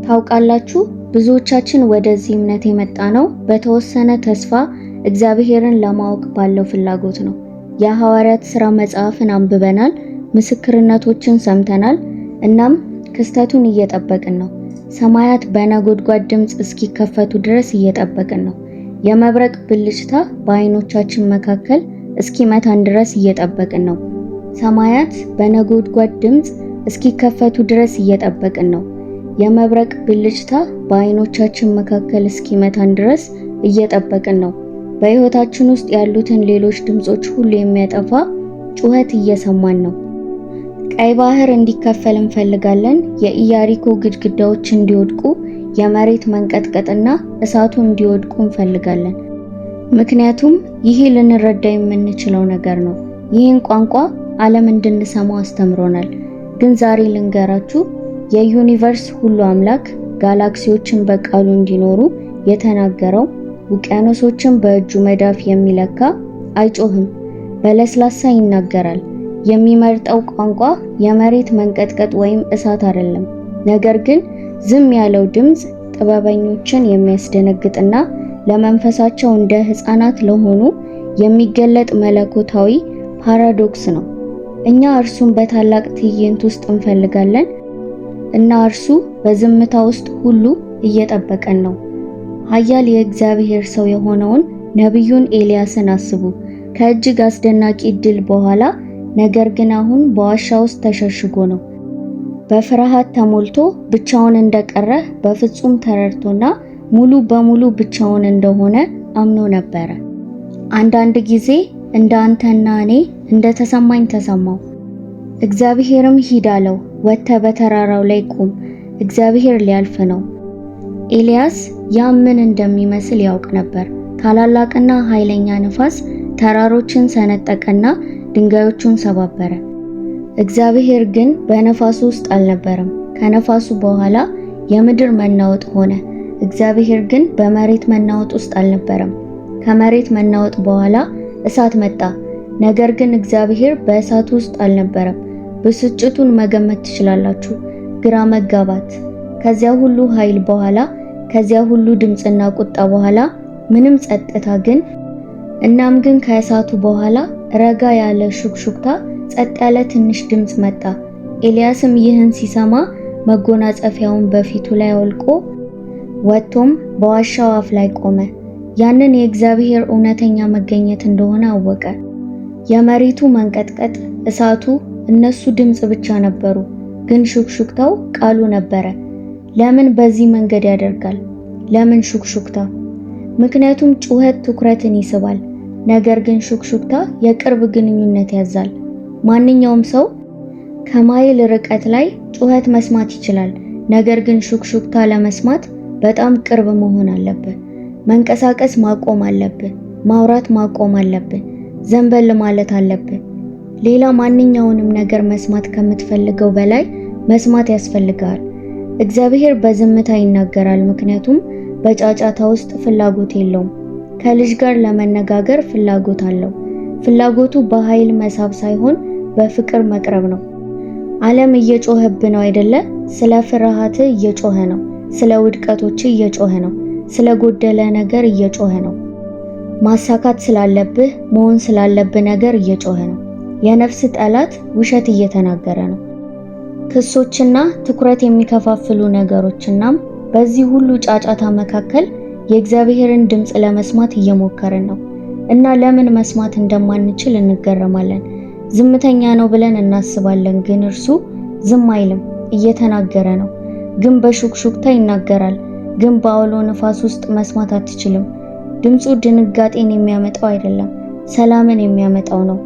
ታውቃላችሁ፣ ብዙዎቻችን ወደዚህ እምነት የመጣነው በተወሰነ ተስፋ እግዚአብሔርን ለማወቅ ባለው ፍላጎት ነው። የሐዋርያት ሥራ መጽሐፍን አንብበናል፣ ምስክርነቶችን ሰምተናል፣ እናም ክስተቱን እየጠበቅን ነው። ሰማያት በነጎድጓድ ድምፅ እስኪከፈቱ ድረስ እየጠበቅን ነው። የመብረቅ ብልጭታ በዓይኖቻችን መካከል እስኪመታን ድረስ እየጠበቅን ነው። ሰማያት በነጎድጓድ ድምፅ እስኪከፈቱ ድረስ እየጠበቅን ነው። የመብረቅ ብልጭታ በዓይኖቻችን መካከል እስኪመታን ድረስ እየጠበቅን ነው። በሕይወታችን ውስጥ ያሉትን ሌሎች ድምጾች ሁሉ የሚያጠፋ ጩኸት እየሰማን ነው። ቀይ ባህር እንዲከፈል እንፈልጋለን። የኢያሪኮ ግድግዳዎች እንዲወድቁ፣ የመሬት መንቀጥቀጥና እሳቱ እንዲወድቁ እንፈልጋለን። ምክንያቱም ይህ ልንረዳ የምንችለው ነገር ነው። ይህን ቋንቋ ዓለም እንድንሰማው አስተምሮናል። ግን ዛሬ ልንገራችሁ፣ የ universe ሁሉ አምላክ፣ ጋላክሲዎችን በቃሉ እንዲኖሩ የተናገረው፣ ውቅያኖሶችን በእጁ መዳፍ የሚለካ አይጮህም፣ በለስላሳ ይናገራል። የሚመርጠው ቋንቋ የመሬት መንቀጥቀጥ ወይም እሳት አይደለም። ነገር ግን ዝም ያለው ድምፅ ጥበበኞችን የሚያስደነግጥና ለመንፈሳቸው እንደ ሕፃናት ለሆኑ የሚገለጥ መለኮታዊ paradox ነው። እኛ እርሱን በታላቅ ትዕይንት ውስጥ እንፈልጋለን እና እርሱ በዝምታ ውስጥ ሁሉ እየጠበቀን ነው። ኃያል የእግዚአብሔር ሰው የሆነውን ነቢዩን ኤልያስን አስቡ። ከእጅግ አስደናቂ ድል በኋላ፣ ነገር ግን አሁን በዋሻ ውስጥ ተሸሽጎ ነው። በፍርሃት ተሞልቶ ብቻውን እንደቀረ በፍጹም ተረድቶና ሙሉ በሙሉ ብቻውን እንደሆነ አምኖ ነበረ። አንዳንድ ጊዜ እንደ አንተና እኔ እንደተሰማኝ ተሰማው። እግዚአብሔርም ሂድ አለው፣ ወጥተህ በተራራው ላይ ቁም፣ እግዚአብሔር ሊያልፍ ነው። ኤልያስ ያ ምን እንደሚመስል ያውቅ ነበር። ታላላቅና ኃይለኛ ንፋስ ተራሮችን ሰነጠቀና ድንጋዮቹን ሰባበረ። እግዚአብሔር ግን በነፋሱ ውስጥ አልነበረም። ከነፋሱ በኋላ የምድር መናወጥ ሆነ። እግዚአብሔር ግን በመሬት መናወጥ ውስጥ አልነበረም። ከመሬት መናወጥ በኋላ እሳት መጣ። ነገር ግን እግዚአብሔር በእሳቱ ውስጥ አልነበረም። ብስጭቱን መገመት ትችላላችሁ። ግራ መጋባት። ከዚያ ሁሉ ኃይል በኋላ፣ ከዚያ ሁሉ ድምፅና ቁጣ በኋላ ምንም ጸጥታ ግን። እናም ግን ከእሳቱ በኋላ ረጋ ያለ ሹክሹክታ፣ ጸጥ ያለ ትንሽ ድምፅ መጣ። ኤልያስም ይህን ሲሰማ መጎናጸፊያውን በፊቱ ላይ አውልቆ ወጥቶም በዋሻው አፍ ላይ ቆመ። ያንን የእግዚአብሔር እውነተኛ መገኘት እንደሆነ አወቀ። የመሬቱ መንቀጥቀጥ፣ እሳቱ፣ እነሱ ድምፅ ብቻ ነበሩ፣ ግን ሹክሹክታው ቃሉ ነበረ። ለምን በዚህ መንገድ ያደርጋል? ለምን ሹክሹክታ? ምክንያቱም ጩኸት ትኩረትን ይስባል፣ ነገር ግን ሹክሹክታ የቅርብ ግንኙነት ያዛል። ማንኛውም ሰው ከማይል ርቀት ላይ ጩኸት መስማት ይችላል፣ ነገር ግን ሹክሹክታ ለመስማት በጣም ቅርብ መሆን አለብህ። መንቀሳቀስ ማቆም አለብህ። ማውራት ማቆም አለብህ። ዘንበል ማለት አለብህ። ሌላ ማንኛውንም ነገር መስማት ከምትፈልገው በላይ መስማት ያስፈልጋል። እግዚአብሔር በዝምታ ይናገራል፣ ምክንያቱም በጫጫታ ውስጥ ፍላጎት የለውም። ከልጅ ጋር ለመነጋገር ፍላጎት አለው። ፍላጎቱ በኃይል መሳብ ሳይሆን በፍቅር መቅረብ ነው። ዓለም እየጮኸብህ ነው አይደለ? ስለ ፍርሃት እየጮኸ ነው። ስለ ውድቀቶች እየጮኸ ነው። ስለ ጎደለ ነገር እየጮኸ ነው። ማሳካት ስላለብህ፣ መሆን ስላለብህ ነገር እየጮኸ ነው። የነፍስ ጠላት ውሸት እየተናገረ ነው። ክሶችና ትኩረት የሚከፋፍሉ ነገሮችናም በዚህ ሁሉ ጫጫታ መካከል የእግዚአብሔርን ድምፅ ለመስማት እየሞከርን ነው እና ለምን መስማት እንደማንችል እንገረማለን። ዝምተኛ ነው ብለን እናስባለን፣ ግን እርሱ ዝም አይልም፣ እየተናገረ ነው። ግን በሹክሹክታ ይናገራል። ግን በአውሎ ንፋስ ውስጥ መስማት አትችልም። ድምፁ ድንጋጤን የሚያመጣው አይደለም፣ ሰላምን የሚያመጣው ነው።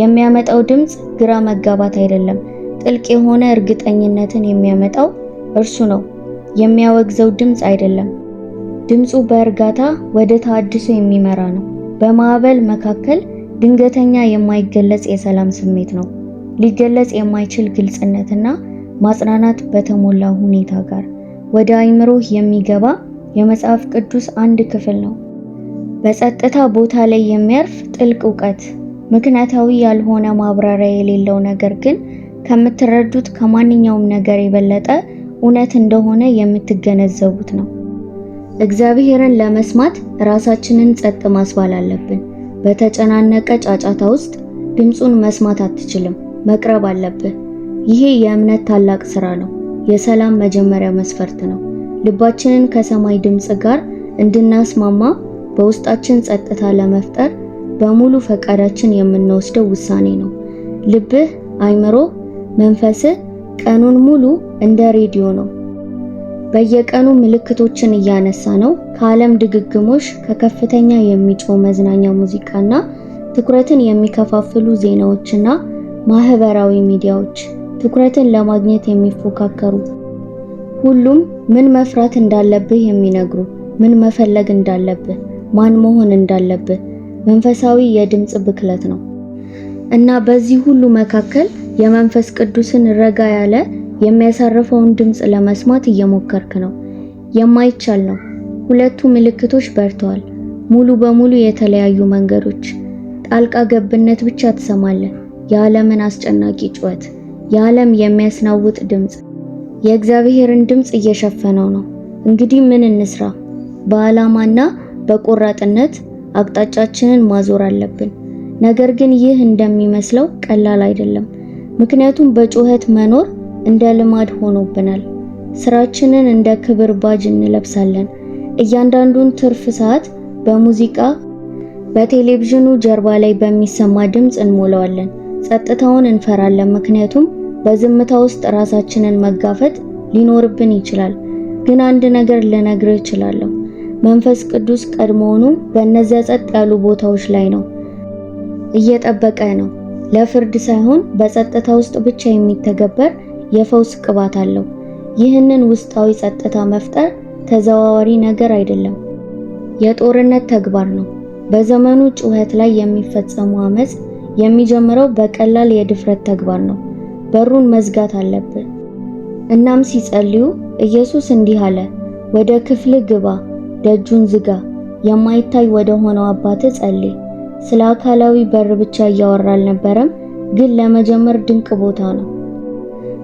የሚያመጣው ድምፅ ግራ መጋባት አይደለም፣ ጥልቅ የሆነ እርግጠኝነትን የሚያመጣው እርሱ ነው። የሚያወግዘው ድምፅ አይደለም። ድምፁ በእርጋታ ወደ ተሃድሶ የሚመራ ነው። በማዕበል መካከል ድንገተኛ የማይገለጽ የሰላም ስሜት ነው። ሊገለጽ የማይችል ግልጽነትና ማጽናናት በተሞላ ሁኔታ ጋር ወደ አእምሮህ የሚገባ የመጽሐፍ ቅዱስ አንድ ክፍል ነው። በጸጥታ ቦታ ላይ የሚያርፍ ጥልቅ እውቀት፣ ምክንያታዊ ያልሆነ ማብራሪያ የሌለው ነገር ግን ከምትረዱት ከማንኛውም ነገር የበለጠ እውነት እንደሆነ የምትገነዘቡት ነው። እግዚአብሔርን ለመስማት ራሳችንን ጸጥ ማስባል አለብን። በተጨናነቀ ጫጫታ ውስጥ ድምፁን መስማት አትችልም፣ መቅረብ አለብህ። ይሄ የእምነት ታላቅ ስራ ነው። የሰላም መጀመሪያ መስፈርት ነው። ልባችንን ከሰማይ ድምፅ ጋር እንድናስማማ በውስጣችን ጸጥታ ለመፍጠር በሙሉ ፈቃዳችን የምንወስደው ውሳኔ ነው። ልብህ፣ አይምሮ፣ መንፈስህ ቀኑን ሙሉ እንደ ሬዲዮ ነው። በየቀኑ ምልክቶችን እያነሳ ነው። ከዓለም ድግግሞሽ፣ ከከፍተኛ የሚጮህ መዝናኛ ሙዚቃና ትኩረትን የሚከፋፍሉ ዜናዎችና ማህበራዊ ሚዲያዎች ትኩረትን ለማግኘት የሚፎካከሩ፣ ሁሉም ምን መፍራት እንዳለብህ የሚነግሩ፣ ምን መፈለግ እንዳለብህ፣ ማን መሆን እንዳለብህ መንፈሳዊ የድምጽ ብክለት ነው። እና በዚህ ሁሉ መካከል የመንፈስ ቅዱስን ረጋ ያለ የሚያሳርፈውን ድምጽ ለመስማት እየሞከርክ ነው። የማይቻል ነው። ሁለቱ ምልክቶች በርተዋል። ሙሉ በሙሉ የተለያዩ መንገዶች። ጣልቃ ገብነት ብቻ ትሰማለህ። የዓለምን አስጨናቂ ጩኸት፣ የዓለም የሚያስናውጥ ድምጽ የእግዚአብሔርን ድምጽ እየሸፈነው ነው። እንግዲህ ምን እንስራ? በዓላማና በቆራጥነት አቅጣጫችንን ማዞር አለብን። ነገር ግን ይህ እንደሚመስለው ቀላል አይደለም። ምክንያቱም በጩኸት መኖር እንደ ልማድ ሆኖብናል። ስራችንን እንደ ክብር ባጅ እንለብሳለን። እያንዳንዱን ትርፍ ሰዓት በሙዚቃ፣ በቴሌቪዥኑ ጀርባ ላይ በሚሰማ ድምጽ እንሞላዋለን። ጸጥታውን እንፈራለን፣ ምክንያቱም በዝምታ ውስጥ ራሳችንን መጋፈጥ ሊኖርብን ይችላል። ግን አንድ ነገር ልነግርህ እችላለሁ። መንፈስ ቅዱስ ቀድሞውኑ በእነዚያ ጸጥ ያሉ ቦታዎች ላይ ነው፣ እየጠበቀ ነው። ለፍርድ ሳይሆን በጸጥታ ውስጥ ብቻ የሚተገበር የፈውስ ቅባት አለው። ይህንን ውስጣዊ ጸጥታ መፍጠር ተዘዋዋሪ ነገር አይደለም፣ የጦርነት ተግባር ነው። በዘመኑ ጩኸት ላይ የሚፈጸሙ አመጽ የሚጀምረው በቀላል የድፍረት ተግባር ነው። በሩን መዝጋት አለብህ። እናም ሲጸልዩ ኢየሱስ እንዲህ አለ፣ ወደ ክፍልህ ግባ፣ ደጁን ዝጋ፣ የማይታይ ወደ ሆነው አባትህ ጸልይ። ስለ አካላዊ በር ብቻ እያወራ አልነበረም፣ ግን ለመጀመር ድንቅ ቦታ ነው።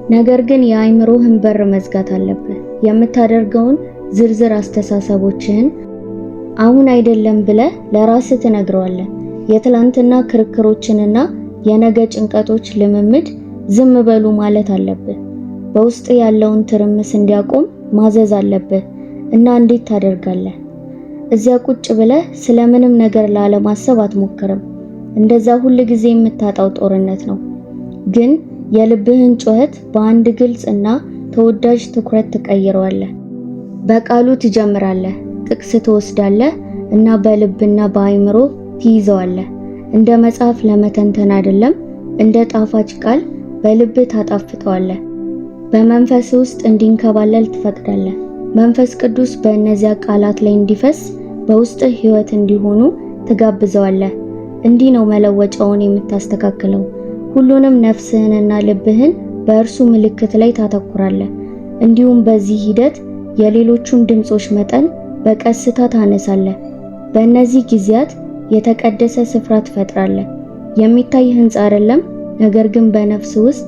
ነገር ግን የአእምሮህን በር መዝጋት አለብህ። የምታደርገውን ዝርዝር አስተሳሰቦችህን አሁን አይደለም ብለህ ለራስህ ትነግረዋለህ። የትላንትና ክርክሮችንና የነገ ጭንቀቶች ልምምድ ዝም በሉ ማለት አለብህ። በውስጥ ያለውን ትርምስ እንዲያቆም ማዘዝ አለብህ። እና እንዴት ታደርጋለህ? እዚያ ቁጭ ብለህ ስለምንም ነገር ላለማሰብ አትሞክርም። እንደዛ ሁል ጊዜ የምታጣው ጦርነት ነው። ግን የልብህን ጩኸት በአንድ ግልጽ እና ተወዳጅ ትኩረት ትቀይረዋለህ። በቃሉ ትጀምራለህ፣ ጥቅስ ትወስዳለህ እና በልብና በአእምሮ ትይዘዋለህ። እንደ መጽሐፍ ለመተንተን አይደለም፣ እንደ ጣፋጭ ቃል በልብህ ታጣፍጠዋለህ። በመንፈስ ውስጥ እንዲንከባለል ትፈቅዳለህ። መንፈስ ቅዱስ በእነዚያ ቃላት ላይ እንዲፈስ፣ በውስጥህ ሕይወት እንዲሆኑ ትጋብዘዋለህ። እንዲህ ነው መለወጫውን የምታስተካክለው። ሁሉንም ነፍስህንና ልብህን በእርሱ ምልክት ላይ ታተኩራለህ። እንዲሁም በዚህ ሂደት የሌሎቹን ድምጾች መጠን በቀስታ ታነሳለህ። በእነዚህ ጊዜያት የተቀደሰ ስፍራ ትፈጥራለህ። የሚታይ ህንጻ አይደለም፣ ነገር ግን በነፍስ ውስጥ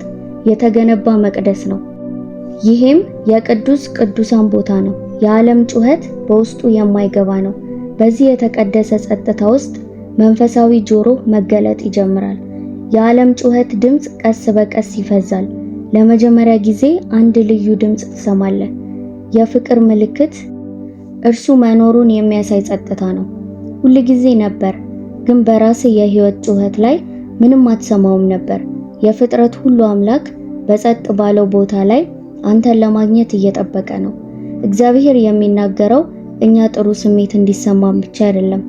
የተገነባ መቅደስ ነው። ይሄም የቅዱስ ቅዱሳን ቦታ ነው። የዓለም ጩኸት በውስጡ የማይገባ ነው። በዚህ የተቀደሰ ጸጥታ ውስጥ መንፈሳዊ ጆሮ መገለጥ ይጀምራል። የዓለም ጩኸት ድምፅ ቀስ በቀስ ይፈዛል። ለመጀመሪያ ጊዜ አንድ ልዩ ድምፅ ትሰማለህ። የፍቅር ምልክት፣ እርሱ መኖሩን የሚያሳይ ጸጥታ ነው። ሁል ጊዜ ነበር፣ ግን በራስህ የህይወት ጩኸት ላይ ምንም አትሰማውም ነበር። የፍጥረት ሁሉ አምላክ በጸጥ ባለው ቦታ ላይ አንተን ለማግኘት እየጠበቀ ነው። እግዚአብሔር የሚናገረው እኛ ጥሩ ስሜት እንዲሰማን ብቻ አይደለም።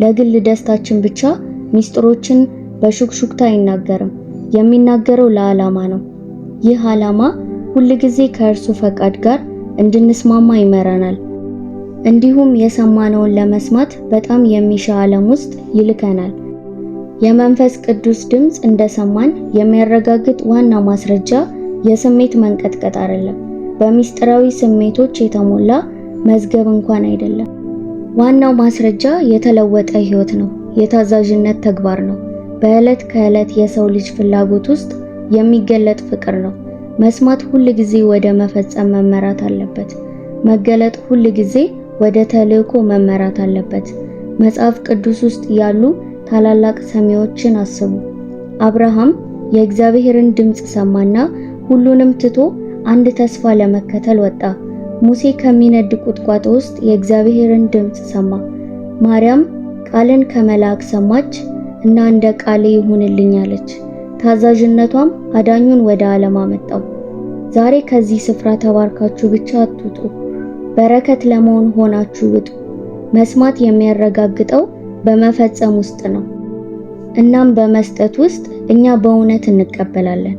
ለግል ደስታችን ብቻ ሚስጥሮችን በሹክሹክታ አይናገርም። የሚናገረው ለዓላማ ነው። ይህ ዓላማ ሁልጊዜ ከእርሱ ፈቃድ ጋር እንድንስማማ ይመራናል። እንዲሁም የሰማነውን ለመስማት በጣም የሚሻ ዓለም ውስጥ ይልከናል። የመንፈስ ቅዱስ ድምፅ እንደሰማን የሚያረጋግጥ ዋና ማስረጃ የስሜት መንቀጥቀጥ አይደለም። በሚስጥራዊ ስሜቶች የተሞላ መዝገብ እንኳን አይደለም። ዋናው ማስረጃ የተለወጠ ሕይወት ነው። የታዛዥነት ተግባር ነው። በዕለት ከዕለት የሰው ልጅ ፍላጎት ውስጥ የሚገለጥ ፍቅር ነው። መስማት ሁል ጊዜ ወደ መፈጸም መመራት አለበት። መገለጥ ሁል ጊዜ ወደ ተልእኮ መመራት አለበት። መጽሐፍ ቅዱስ ውስጥ ያሉ ታላላቅ ሰሚዎችን አስቡ። አብርሃም የእግዚአብሔርን ድምፅ ሰማና ሁሉንም ትቶ አንድ ተስፋ ለመከተል ወጣ። ሙሴ ከሚነድ ቁጥቋጦ ውስጥ የእግዚአብሔርን ድምፅ ሰማ። ማርያም ቃልን ከመልአክ ሰማች እና እንደ ቃል ይሁንልኝ አለች። ታዛዥነቷም አዳኙን ወደ ዓለም አመጣው። ዛሬ ከዚህ ስፍራ ተባርካችሁ ብቻ አትውጡ፣ በረከት ለመሆን ሆናችሁ ውጡ። መስማት የሚያረጋግጠው በመፈጸም ውስጥ ነው። እናም በመስጠት ውስጥ እኛ በእውነት እንቀበላለን።